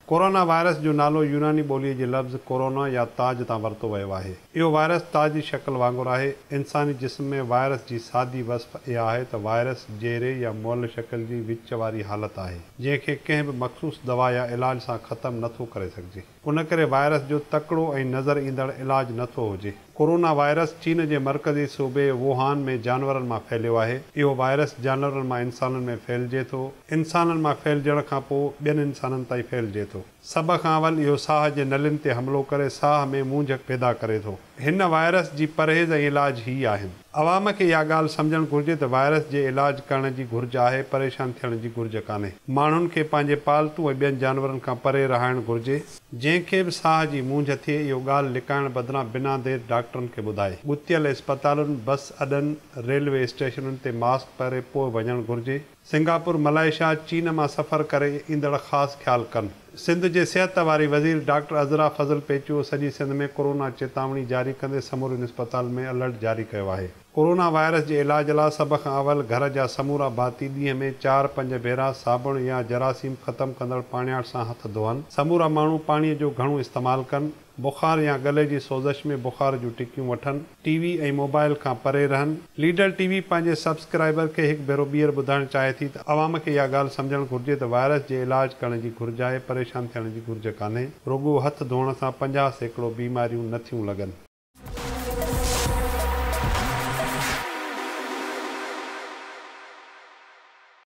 Corona virus جو نالو يوناني ٻوليء جي لفظ ڪورونا يا تاج تان ورتو ويو آهي. اهو وائرس تاج جي شڪل وانگر آهي. انساني جسم ۾ وائرس جي سادي وصف اها آهي ته وائرس جيئري يا مئل شڪل جي وچ واري حالت آهي، جنهن کي ڪنهن به مخصوص دوا يا علاج سان ختم نه ٿو ڪري سگهجي. ان ڪري وائرس جو تڪڙو ۽ نظر ايندڙ علاج نه ٿو هجي. ڪورونا وائرس چين جي مرڪزي صوبي ووهان ۾ جانورن مان ڦهليو آهي. اهو وائرس جانورن مان انسانن ۾ ڦهلجي ٿو. انسانن مان ڦهلجڻ کانپوء ٻين انسانن تائين ڦهلجي ٿو. سڀ کان اول اهو ساهه جي نلين تي حملو ڪري ساهه ۾ مونجهه پيدا ڪري ٿو. هن وائرس جي پرهيز ۽ علاج هي آهن. عوام کي اها ڳالهه سمجهڻ گهرجي ته وائرس جي علاج ڪرڻ جي گهرج آهي، پريشان ٿيڻ جي گهرج ڪانهي. ماڻهن کي پنهنجي پالتو ۽ ٻين جانورن کان پري رهائڻ گهرجي. جنهن کي به ساهه جي مونجهه ٿئي، اهو ڳالهه لڪائڻ بدران بنا دير ڊاڪٽرن کي ٻڌائي. ڳتيل اسپتالن، بس اڏن، ريلوي اسٽيشنن تي ماسڪ پهري پوء وڃڻ گهرجي. سنگاپور، ملائيشيا، چين مان سفر ڪري ايندڙ خاص خيال ڪن. سنڌ جي صحت واري وزير ڊاڪٽر عذرا فضل پيچوهو سڄي سنڌ ۾ ڪورونا چيتاوڻي جاري ڪندي سمورين اسپتالن ۾ الرٽ جاري ڪيو آهي. ڪورونا وائرس جي علاج لا سڀ کان اول گهر جا سمورا ڀاتي ڏينهن ۾ چار پنج ڀيرا صابڻ يا جراثيم ختم ڪندڙ پاڻياٺ سان هٿ ڌوئن. سمورا ماڻهو پاڻيء جو گهڻو استعمال ڪن. بخار يا ڳلي جي سوزش ۾ بخار جون ٽڪيون وٺن. ٽي وي ۽ موبائل کان پري رهن. ليڊر ٽي وي پنهنجي سبسڪرائبر کي هڪ ڀيرو ٻيهر ٻڌائڻ چاهي ٿي ته عوام کي اها ڳالهه سمجهڻ گهرجي ته وائرس جي علاج ڪرڻ جي گهرج آهي، پريشان ٿيڻ جي گهرج ڪانهي. رڳو هٿ ڌوئڻ سان 50% بيماريون نه ٿيون لڳن.